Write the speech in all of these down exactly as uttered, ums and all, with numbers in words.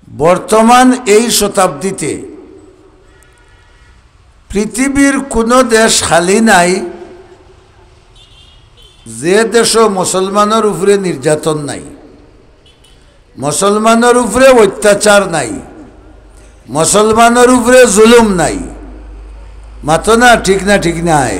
বর্তমান এই শতাব্দীতে পৃথিবীর কোনো দেশ খালি নাই, যে দেশো মুসলমানর উপরে নির্যাতন নাই, মুসলমানর উপরে অত্যাচার নাই, মুসলমানর উপরে জুলুম নাই। মাতো না, ঠিক না, ঠিক নায়?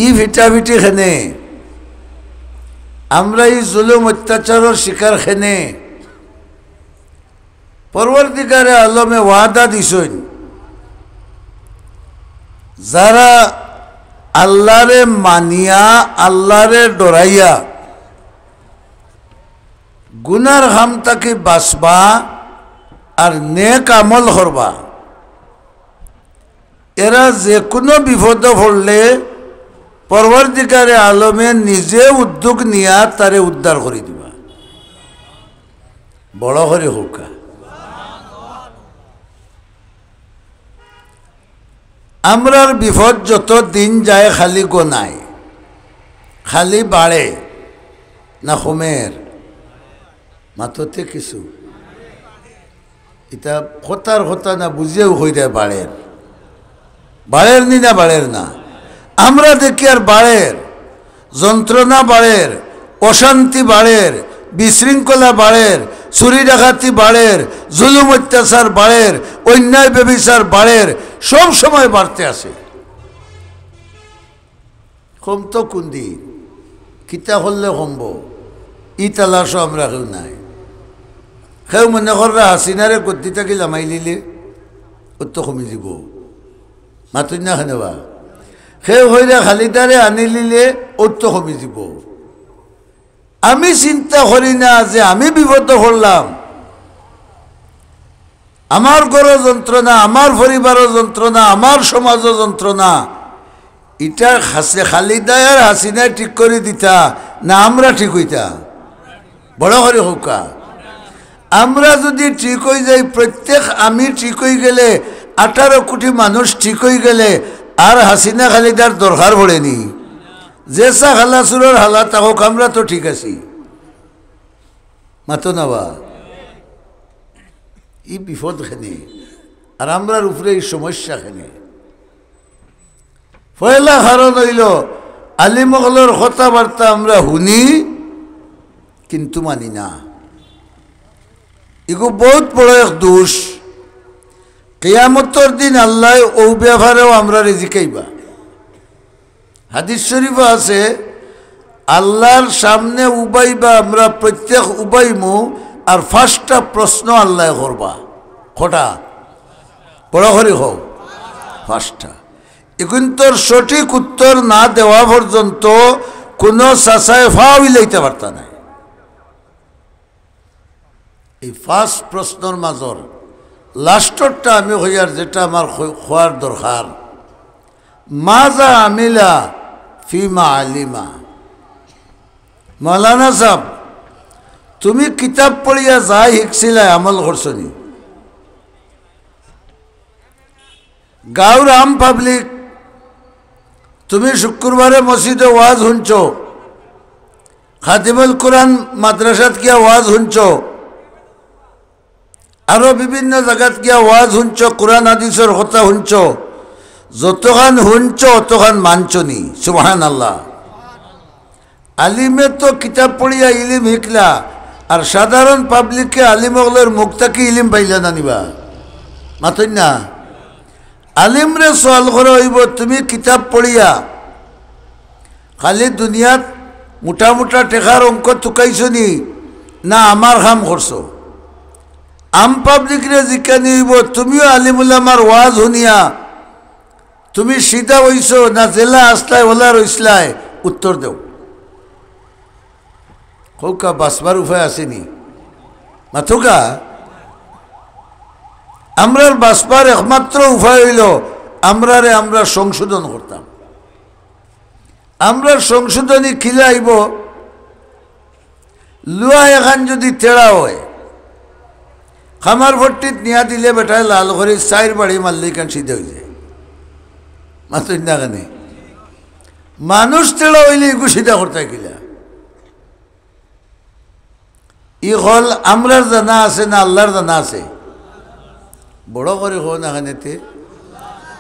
ই ফিটাফিটি খেনে, আমরা ই জুলুম অত্যাচারর শিকার খেনে। পরওয়ারদিগারে আলমে ওয়াদা দিছইন, যারা আল্লারে মানিয়া, আল্লারে ডরাইয়া, গুনার কাম থাকি বাঁচবা আর নেক আমল করবা, এরা যে কোনো বিপদো পড়লে পরওয়ারদিগারে আলমে নিজে উদ্যোগ নিয়া তারে উদ্ধার করি দিবা। বড় করি কউক্কা। আমরার বিপদ যত দিন যায় খালি গনায়, খালি বাড়ে না কমের? মাততে কিছু। ইতা কথার কথা না, বুঝিয়াউ কইরা বাড়ের। বাড়ের নি না, বাড়ের না? আমরা দেখিয়ার বাড়ের, যন্ত্রণা বাড়ের, অশান্তি বাড়ের, বিশৃঙ্খলা বাড়ের, চুরি ডাকাতি বাড়ের, জুলুম অত্যাচার বাড়ের, অন্যায় ব্যভিচার বাড়ের, সব সময় বাড়তে আছে। কমতো কুনদিন? কিতা করলে কমবো? ই তালাশো আমরা কেউ নাই। কেউ মনে কররা হাসিনারে গদ্দি থাকি লামাইলিলে অউ তো কমি যিবো। মাতইন না কেনে বা? কেউ কইরা খালিদারে আনিলিলে অউ তো কমি যিবো। আমি চিন্তা করি না যে আমি বিপদো পড়লাম, আমার ঘরো যন্ত্রণা, আমার পরিবারো যন্ত্রণা, আমার সমাজো যন্ত্রণা, ইটা খালিদায় আর হাসিনায় ঠিক করি দিতা না আমরা ঠিক অইতা? বড় করি কউক্কা। আমরা যুদি ঠিক অই যাই, প্রত্যেক আমি ঠিক অই গেলে আঠারো কোটি মানুষ ঠিক অই গেলে আর হাসিনা খালিদার দরকার পড়ে নি। যেছা কালাচুরর হালা থাকউক, আমরা তো ঠিক আছি। মাতো না বা? ই বিপদ খেনে, আর আমরার উপরে ই সমস্যা খেনে। পয়লা কারণ অইলো, আলিম অকলর কথাবার্তা আমরা হুনি, কিন্তু মানি না। ইগু বউত বড় এক দোষ। কিয়ামতর দিন আল্লায় অউ ব্যাপারেও আমরারে জিকাইবা। হাদিস শরিফো আছে, আল্লার সামনে উবাইবা, আমরা প্রত্যেক উবাইমু, আর পাঁচটা প্রশ্ন আল্লায় করবা। কটা? বড় করি কও। পাঁচটা। ইগুইন্তর সঠিক উত্তর না দেওয়া পর্যন্ত কুনু চাচায় ফাও ইলাইতা পারতা নায়। ই পাঁচ প্রশ্নর মাজর লাস্টরটা আমি কইয়ার, যেটা আমার কই-, কওয়ার দরকার, মাযা আমিলা ফিমা আলিমা। মৌলানা সাব, তুমি কিতাব পড়িয়া যা হিকছিলায়, আমল করছো নি? গাঁওর আম পাবলিক, তুমি শুক্রবারে মসজিদো ওয়াজ হুনছো, খাদিমুল কুরআন মাদ্রাসাত গিয়া ওয়াজ হুনছো, আরো বিভিন্ন জাগাত গিয়া ওয়াজ হুনছো, কুরআন হাদিসর কথা হুনছো, যতখান হুনছো অতখান মানছো নি? সুবহানাল্লাহ। আলিমে তো কিতাব পড়িয়া ইলিম হিকলা, আর সাধারণ পাবলিকে আলিম অকলর মুখ থাকি ইলিম পাইলা না নি বা? মাতইন না। আলিমরে সওয়াল করা অইবো, তুমি কিতাব পড়িয়া খালি দুনিয়াত মুটা মুটা টেকার অঙ্ক তুকাইছো নি, না আমার কাম করছো? আম পাবলিকরে জিকানি অইবো, তুমিও আলিম উলামার ওয়াজ হুনিয়া তুমি সিধা অইছো না যেলা আছলায় অলা রইছলায়? উত্তর দেও। কউক্কা, বাঁচবার উপায় আছে নি? মাতউক্কা। আমরার বাঁচবার একমাত্র উপায় অইলো আমরারে আমরা সংশোধন করতাম। আমরার সংশোধনী কিলা আইবো? লুয়া এখান যুদি তেড়া অয়, খামার ভট্টিত নিয়া দিলে বেটায় লাল করি চাইর বাড়ি মারলে ইখান সিধা অই যায়। মাতইন না কেনে? মানুষ তেড়া অইলে ইগু সিধা করতায় কিলা? ই অকল আমরার জানা আছে না আল্লার জানা আছে? বড় করি কও না কেনে তে।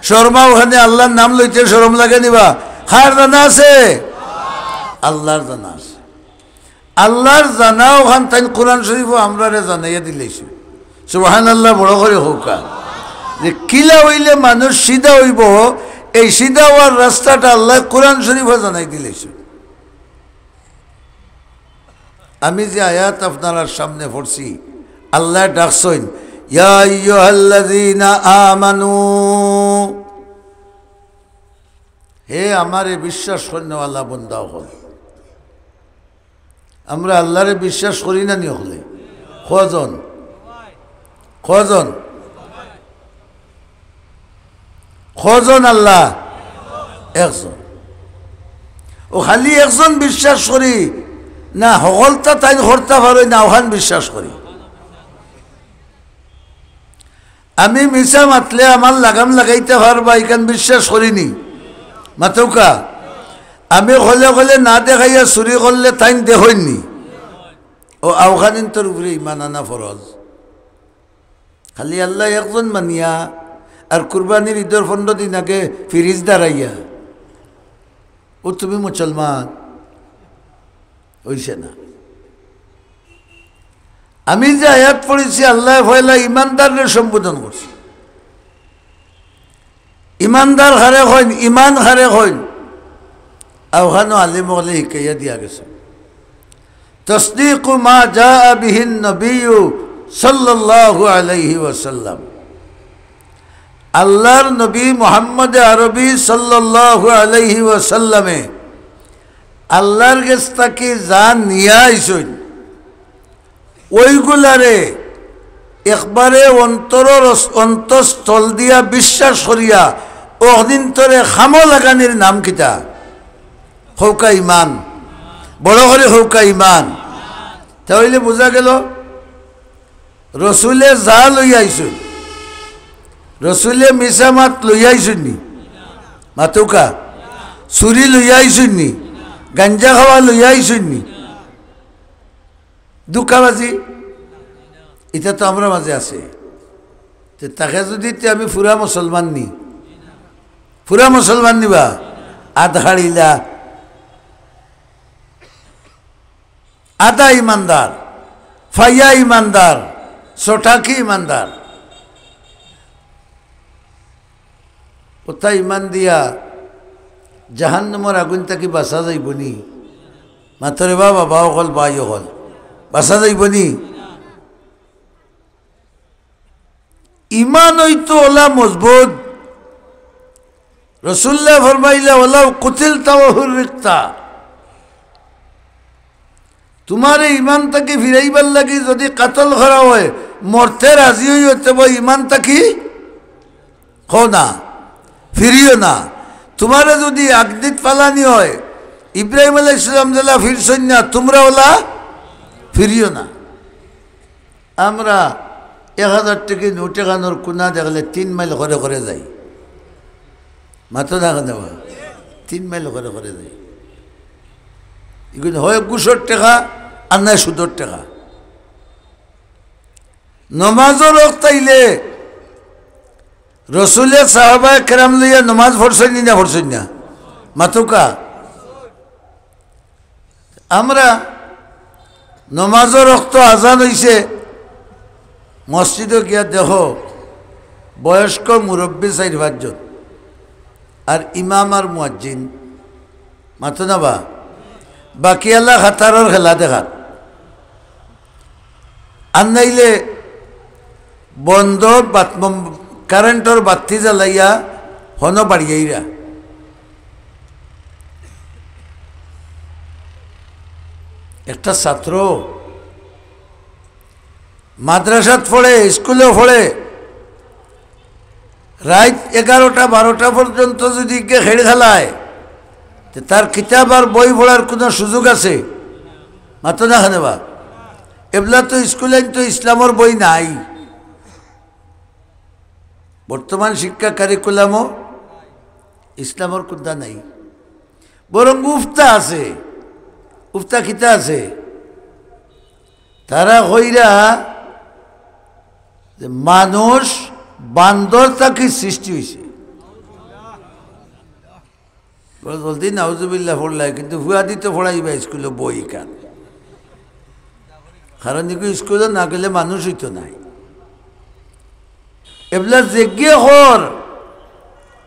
শরমাও কেনে, আল্লার নাম লইতে শরম লাগে নি বা? কার জানা আছে? আল্লার জানা আছে। আল্লার জানা অখান তাইন কোরআন শরীফো আমরারে জানাইয়া দিলাইছইন। সুবহানাল্লাহ, বড় করি কউক্কা। যে কিলা অইলে মানুষ সিধা অইবো, এই সিধা অওয়ার রাস্তাটা আল্লায় কোরআন শরীফো জানাই দিলাইছইন। আমি যে আয়াত আপনারার সামনে পড়ছি, আল্লায় ডাকছইন, "ইয়া আইয়ুহাল্লাযীনা আমানু", হে আমারে বিশ্বাস করনেওয়ালা বন্দা অকল। আমরা আল্লারে বিশ্বাস করি না নি অকলে? কয়জন? কয়জন? কয়জন আল্লা? একজন। অউ খালি একজন বিশ্বাস করি না, হকলতা তাইন করতা পারইন না, অখান বিশ্বাস করি। আমি মিছা মাতলে আমার লাগাম লাগাইতা পারবা, ইখান বিশ্বাস করি নি? মাতউক্কা। আমি কলে কলে না দেখাইয়া চুরি করলে তাইন দেখইন নি? অউ অখানিন্তর উপরে ইমান আনা ফরজ। খালি আল্লা একজন মানিয়া আর কুরবানির ইদর পনরো দিন আগে ফিরিজ দাঁড়াইয়া, অউ তুমি মুসলমান? অইছে না। আমি যে আয়াত পড়ছি, আল্লায় পয়লা ইমানদাররে সম্বোধন করছে। ইমানদার কারে কইন, ইমান কারে কইন, অখানো আলিম অকলে হিকাইয়া দিয়া গেছে। তসদিকু মা জাআ বিহিন নবিয়্যু সাল্লাল্লাহু আলাইহি ওয়াসাল্লাম। আল্লার নবী মুহাম্মদে আরবী সাল্লাল্লাহু আলাইহি ওয়াসাল্লামে আল্লার গেছ থাকি যা নিয়া আইছইন, অইগুলারে একবারে অন্তরর অস-, অন্তঃস্থল দিয়া বিশ্বাস করিয়া অদিন্তরে কামো লাগানির নাম কিতা? কউক্কা ইমান। বড় করি কউক্কা ইমান। তা অইলে বুঝা গেল, রসুলে যা লইয়া আইছইন, রসুলে মিছা মাত লইয়া আইছইন নি? মাতউক্কা। চুরি লইয়া আইছইন নি? গাঞ্জা খাওয়া লইয়া আইছইন নি? ধুকাবাজি, ইতা তো আমরার মাজে আছে। তে তাকে যুদি তে আমি পুরা মুসলমান নি, পুরা মুসলমান নি বা? আধা হাড়িলা, আধা ইমানদার, ফাইয়া ইমানদার, চটাকি ইমানদার। অতা ইমান দিয়া জাহান্নামর আগুন থাকি বাচা যাইবো নি? মাতরে বা বাবা অকল, ভাই অকল, বাচা যাইবো নি? ইমান অইতো অলা মজবুত। রসুল্লায় ফরমাইলা, "ওয়ালাউ কুতিলতা ওয়া হুররিকতা।" তুমারে ইমান থাকি ফিরাইবার লাগি যুদি কাতল করা অয়, মরতে রাজি অইও, তবে ইমান থাকি কও না, ফিরিও না। তুমারে যুদি আগদিত ফালানি অয়, ইব্রাহিম আলাইহিস সালাম যেলা ফিরছইন না, তুমরা অলা ফিরিও না। আমরা এক হাজার টেকা নোট এখানোর কুনা দেখলে তিন মাইল করে করে যাই। মাতো না কেনে বা? তিন মাইল করে করে যাই। ইগুন হয় ঘুষর টেকা, আর নায় সুদর টেকা। নমাজর অক্ত আইলে রসুলে সাহাবায়ে কেরাম লইয়া নমাজ পড়ছইন নি না পড়ছইন না? মাতউক্কা। আমরা নমাজর অক্ত আজান অইছে, মসজিদো গিয়া দেখো বয়স্ক মুরব্বি চাইর পাঁচজন, আর ইমাম আর মুয়াজ্জিন, মাতো না বা? বাকি আলা কাতারর খেলা দেখার। আর নাইলে বন্ধ বাত-, মম-, কারেন্টর বাত্তি জ্বালাইয়া হনো বাড়িয়াইরা। একটা ছাত্র মাদ্রাসাত পড়ে, স্কুলো পড়ে, রাইত এগারোটা বারোটা পর্যন্ত যুদি ইগে খেড় খেলায়, তে তার কিতাব আর বই পড়ার কুনু সুযোগ আছে? মাতো না কেনে বা? এবলা তো স্কুলে তো ইসলামর বই নাই। বর্তমান শিক্ষা কারিকুলামো ইসলামর কুন্তা নাই, বরং উফতা আছে। উফতা কিতা আছে? তারা কইরা যে মানুষ বান্দর থাকি সৃষ্টি অইছে। বড় জলদি নাউজুবিল্লাহ পড়লায়, কিন্তু ফুয়াদি তো পড়াইবা স্কুলো বই কান। কারণ ইগু স্কুলো না গেলে মানুষ অইতো নায়। এবলা যেগিয়ে কর,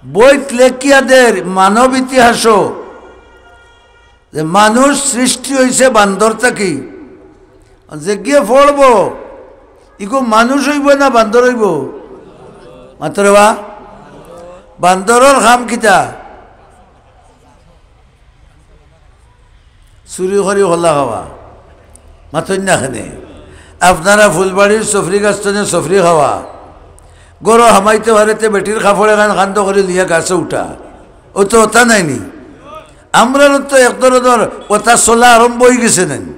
বইত লেখিয়া দের মানব ইতিহাসও যে মানুষ সৃষ্টি অইছে বান্দর থাকি। যেগিয়ে পড়বো, ইগু মানুষ অইবো না বান্দর অইবো? মাতরে বা, বান্দরর কাম কিতা? চুরি করি কলা খাওয়া। মাতইন না কেনে? আপনারা ফুলবাড়ির সফরি গাছ তনে সফরি খাওয়া, গরো হামাইতে পারে তে বেটির কাপড় এখান কান্দ করি লিয়া গাছে উঠা, ও তো ওটা নাইনি। আমরারও তো এক ধরনর ওটা চলা আরম্ভ অইগেছে নানি।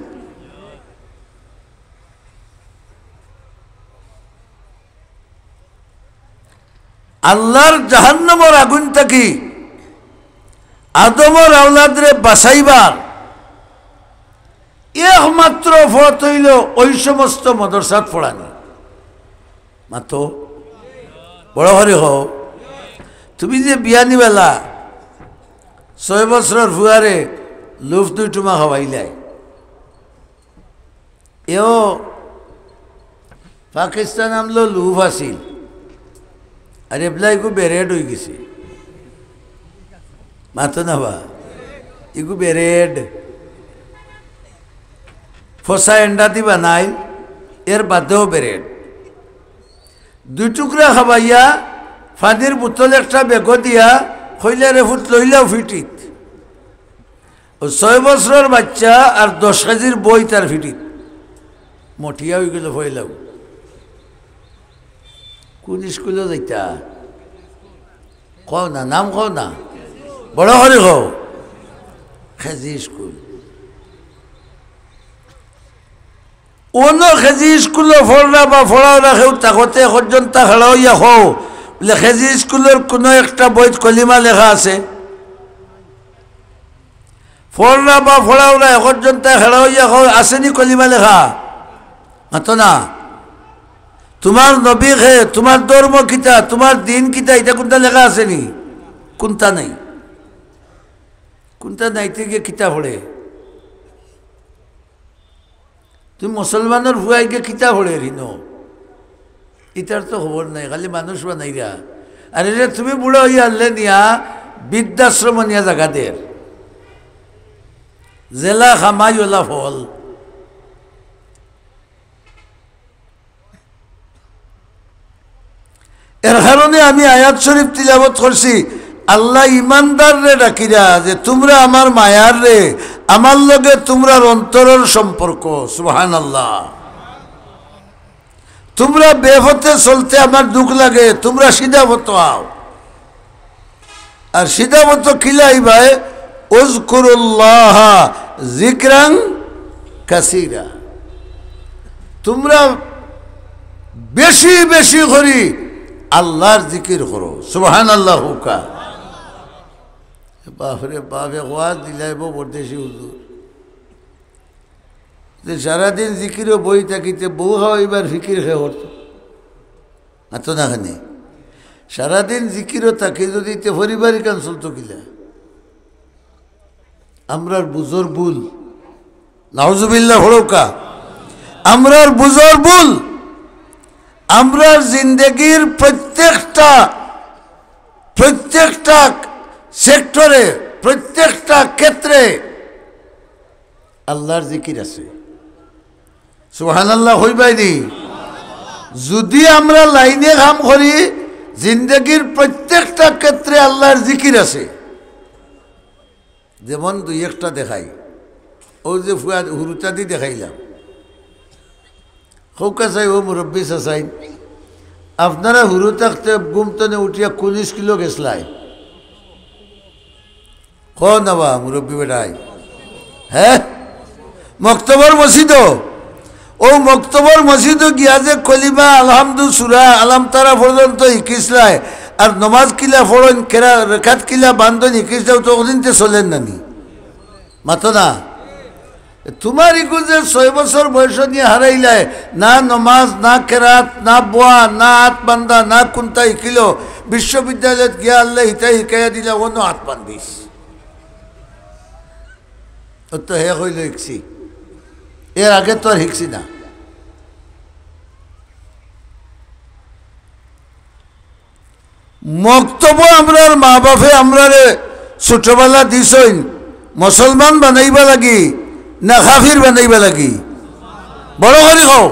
আল্লার জাহান্নামর আগুন থাকি আদমর আওলাদরে বাঁচাইবার একমাত্র পথ অইলো ওই সমস্ত মাদ্রাসাত পড়ানি। মাতো, বড় করি কও। তুমি যে বিয়ানি বেলা ছয় বছরর ফুয়ারে লুফ দুই টুমা খাওয়াইলায়, এও পাকিস্তান আমলো লুফ আছিল, আর এবলা ইগু বেরেড অইগেছে। মাতো না বা, ইগু বেরেড। ফসা এন্ডা দি বানাইল, এর বাদেও বেরেড। দুই টুকরা খাবাইয়া, পানির বোতল একটা বেগো দিয়া, কইলা, "রে ফুত, লইলাও ফিটিত।" ও ছয় বছরর বাইচ্চা আর দশ কেজির বই তার ফিটিত। মটিয়া অইগেলো পয়লাউ। কুন স্কুলো যাইতা? কও না, নাম কও না। বড় করি কও। KG school. অনো কেজি স্কুলো পড়রা বা পড়াওরা কেউ তাকতে একজনতা খাড়া অইয়া কও, বুলে, "কেজি স্কুলর কুনু একটা বইত কলিমা লেখা আছে?" পড়রা বা পড়াওরা একজনতা খাড়া অইয়া কও, "আছেনি কলিমা লেখা?" মাতো না। তুমার নবী কে, তুমার ধর্ম কিতা, তুমার দিন কিতা, ইটা কুনতা লেখা আছেনি? কুনতা নাই। কুনতা নাইতে গিয়া কিতা পড়ে? তুমি মুসলমানর ফুয়ায় গিয়া কিতা পড়ের হিনো? ইতার তো খবর নাই, খালি মানুষ বানাইরা। আরে রে, তুমি বুড়া অইয়া আনলে নিয়া বৃদ্ধাশ্রম নিয়া জাগা দের। যেলা কামাই ওলা ফল। এর কারণে আমি আয়াত শরীফ তিলাবত করছি, আল্লায় ইমানদাররে ডাকিরা যে, "তুমরা আমার মায়াররে, আমার লগে তুমরার অন্তরর সম্পর্ক।" সুবহানাল্লাহ। "তুমরা বেপথে চলতে আমার দুখ লাগে, তুমরা সিধা পথো আও।" আর সিধা মতো কিলা আইবায়, "উযকুরুল্লাহা যিকরান কাসীরা।" তুমরা বেশি বেশি করি আল্লার জিকির করো। সুবহানাল্লাহ কউক্কা। বাপরে বাপ, এক ওয়াজ দিলাইবো পরদেশি হুজুর। যে সারাদিন জিকিরো বই থাকিতে বউ খাওয়াইবার ফিকির কে করতো। মাতো না কেনে? সারাদিন জিকিরো থাকি যদি তে পরিবার ইখান চলতো কিলা? আমরার বুঝর ভুল। নাউজুবিল্লাহ পড়উক্কা। আমরার বুঝর ভুল। আমরার জিন্দেগির প্রত্যেকটা, প্রত্যেকটা সেক্টরে, প্রত্যেকটা ক্ষেত্রে আল্লার জিকির আছে। সুবহানাল্লাহ কইবায়নি? যদি আমরা লাইনে কাম করি, জিন্দেগির প্রত্যেকটা ক্ষেত্রে আল্লার জিকির আছে। যেমন দুই একটা দেখাই, অউ যে ফুয়া হুরুতাদি দেখাইলাম, কউক্কা চাই, ও মুরব্বি চাচাইন, আপনারা হুরু থাকতে ঘুম তনে উঠিয়া কুন স্কুলো গেছলায়? কও না বা, মুরব্বি বেটায়। হে? মক্তবর মসজিদো। অউ মক্তবর মসজিদো গিয়া যে কলিমা, আলহামদু, সুরা, আলাম তারা পর্যন্ত হিকিছলায়, আর নমাজ কিলা পড়ইন, কেরা-, রেখাত কিলা বান্ধইন হিকিছলায়, তো অদিন তে চলের নানি? মাতো না। তুমার ইগু যে ছয় বছর বয়স নিয়া হারাইলায়, না নমাজ, না কেরাত, না বওয়া, না আত বান্ধা, না কুন্তা হিকিলো, বিশ্ববিদ্যালয়ত গিয়া আল্লায় হিতা হিকাইয়া দিলা, অনো আত বান্ধিস। ও তো হে কইলো হিকছি, এর আগে তো আর হিকছি না। মক্তবো আমরার মা বাফে আমরারে ছোটবেলা দিছইন মুসলমান বানাইবা লাগি না কাফির বানাইবা লাগি? বড় করি কও।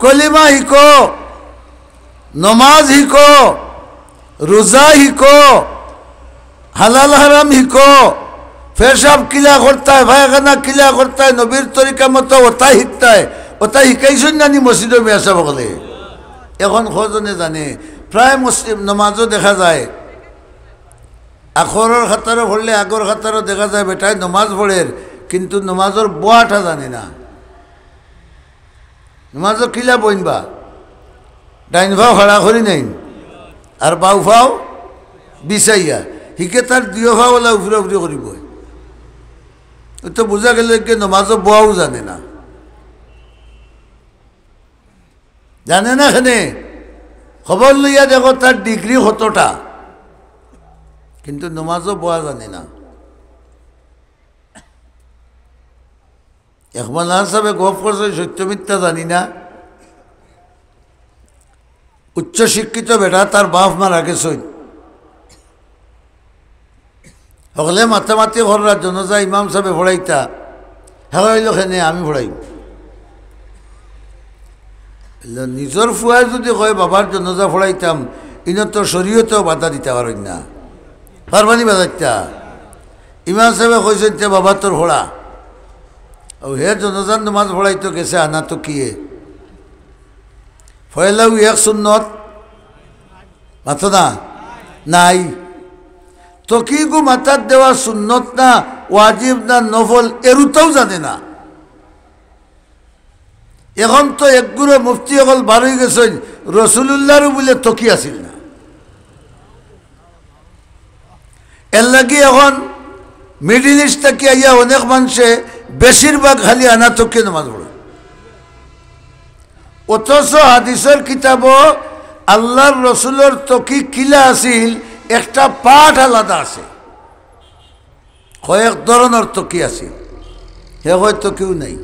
কলিমা হিকো, নমাজ হিকো, রোজা হিকো, হালাল হারাম হিকো, পেশাব কিলা করতায়, পায়খানা কিলা করতায়, নবীর তরিকা মতো ওতা হিকতায়, ওতা হিকাইছইন না নি মসজিদো মিয়া সাব অকলে? এখন কয়জনে জানে? প্রায় মুসলিম নমাজও দেখা যায়, আখরর কাতারো পড়লে আগর কাতারো দেখা যায় বেটায় নমাজ পড়ের, কিন্তু নমাজর বওয়াটা জানে না। নমাজো কিলা বইনবা? ডাইন পাও খাড়া করি নাইন, আর বাউ পাও বিছাইয়া। হিকে তার দুইও পাও ওলা উফরা উফরি করিবো। ও তো বুঝা গেল যে নমাজো বওয়াও জানে না। জানে না কেনে? খবর লইয়া দেখো তার ডিগ্রি কতটা, কিন্তু নমাজো বওয়া জানে না। এক মৌলানা সাবে গফ করছইন, সত্য মিথ্যা জানি না। উচ্চ শিক্ষিত বেটা, তার বাফ মারা গেছইন। হকলে মাতামাতি কররা জনাজা ইমাম সাবে পড়াইতা, হে কইলো কেনে আমি পড়াইমু। নিজর ফুয়ায় যুদি কয় বাবার জনাজা পড়াইতাম, ইনো তো শরীয়তেও বাধা দিতা পারইন না। পারবা নি বাধা দিতা? ইমাম সাবে কইছইন, তে বাবা তোর পড়া। অউ হে জনাজার নমাজ পড়াইতো গেছে আনা তকিয়ে। পয়লাউ এক সুন্নত, মাতো না? নাই। তকিগু মাথাত দেওয়া সুন্নত না, ওয়াজিব না, নফল, এরুতাও জানে না। এখন তো একগুলো মুফতি অকল বারই গেছইন, রসুলুল্লাহরও বুলে তকি আছিল না। এর লাগি এখন মিডল ইস্ট থাকি আইয়া অনেক মানষে বেশিরভাগ খালি আনা তকিয়ে নমাজ পড়ে। অথচ হাদিসর কিতাবো আল্লাহর রসুলর তকি কিলা আছিল, একটা পাঠ আলাদা আছে। কয়েক ধরনর তকি আছিল, হে কয় তকিও নাই।